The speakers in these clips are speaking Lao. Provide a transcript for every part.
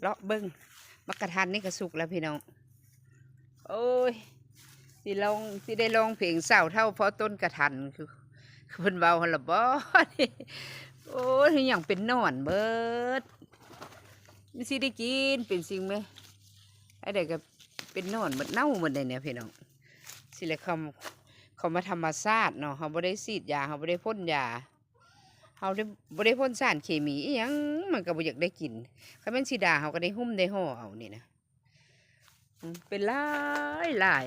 ເລາະເບິ່ງ ໝາກກະທັນນີ້ກໍສຸກແລ້ວພີ່ນ້ອງ. ໂອ້ຍ ຊິລອງ ຊິໄດ້ຮ້ອງເພງສາວເຖົ້າເພາະຕົ້ນກະທັນ ຄື ຄືເພິ່ນເວົ້າຫັ້ນລະບໍ? ໂອ້ຍ ຫຍັງເປັນໜອນເບິດ ມັນຊິໄດ້ກິນເປັນສິ່ງແມ ອັນໃດກໍເປັນໜອນເບິດ ເນົ່າເບິດໃດນີ້ພີ່ນ້ອງ. ຊິແຫຼະ ເຂົາ ເຂົາມາທຳມະຊາດເນາະ ເຮົາບໍ່ໄດ້ສີດຢາ ເຮົາບໍ່ໄດ້ພົ່ນຢາ ເຮົາໄດ້ ບໍ່ໄດ້ພົ່ນສານເຄມີອີ່ຫຍັງ ມັນກໍບໍ່ຢາກໄດ້ກິນ. ຄັນແມ່ນສີດາ ເຮົາກໍໄດ້ຫຸ້ມໄດ້ຫໍ່ເອົານີ້ນະ. ອືມ ເປັນຫຼາຍ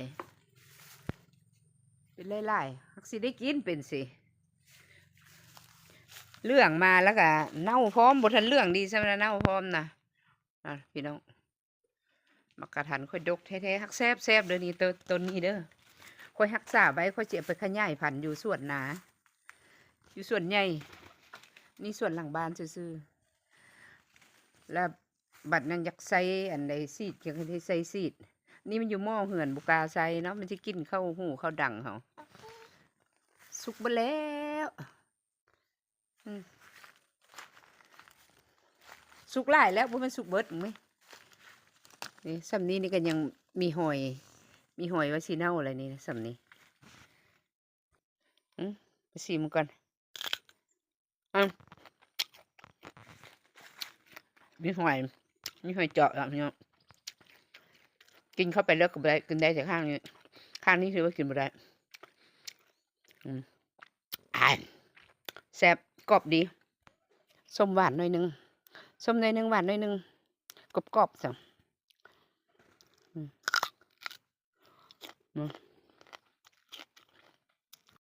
ໆ ເປັນຫຼາຍໆ ຫາກຊິໄດ້ກິນເປັນຊິ ເຫຼືອງມາແລ້ວກໍເນົ່າພ້ອມ ບໍ່ທັນເຫຼືອງດີຊ້ຳນະ ເນົ່າພ້ອມນະ. ອ່າ ພີ່ນ້ອງ ໝາກກະທັນຂ້ອຍດົກແທ້ໆ ຫາກແຊບໆເດີນີ້ ໂຕ ໂຕນີ້ເດີ ຂ້ອຍຮັກສາໄວ້ ຂ້ອຍຊິເອົາໄປຂະຫຍາຍພັນຢູ່ສວນນາ ຢູ່ສວນໃຫຍ່ ນີ້ສວນຫຼັງບ້ານຊື່ໆ ແລ້ວບັດນັ້ນຢາກໃສ່ອັນໃດສີດ ຢາກໃຫ້ໄດ້ໃສ່ສີດ ນີ້ມັນຢູ່ໝໍ້ເຮືອນ ບໍ່ກ້າໃສ່ເນາະ ມັນຊິກິນເຂົ້າຫູເຂົ້າດັງເຮົາ. ສຸກເບິດແລ້ວ ອືມ ສຸກຫຼາຍແລ້ວ ບໍ່ແມ່ນສຸກເບິດ ເບິ່ງແມ ນີ້ ສ່ຳນີ້ນີ້ກໍຍັງມີຫອຍ ມີຫອຍວ່າຊິເນົ່າແລ້ວນີ້ ສ່ຳນີ້. ອືມ ໄປຊີມກ່ອນ ອືມ ມີຫອຍ ມີຫອຍເຈາະແລ້ວເນາະ ກິນເຂົ້າໄປເລີກກໍບໍ່ໄດ້ ກິນໄດ້ແຕ່ຂ້າງນີ້ ຂ້າງນີ້ຖືວ່າກິນບໍ່ໄດ້. ອືມ ອາຍ ແຊບ ກອບດີ ສົ້ມຫວານໜ້ອຍໜຶ່ງ ສົ້ມໜ້ອຍໜຶ່ງ ຫວານໜ້ອຍໜຶ່ງ ກອບໆ ຈັ່ງ ອືມ ອືມ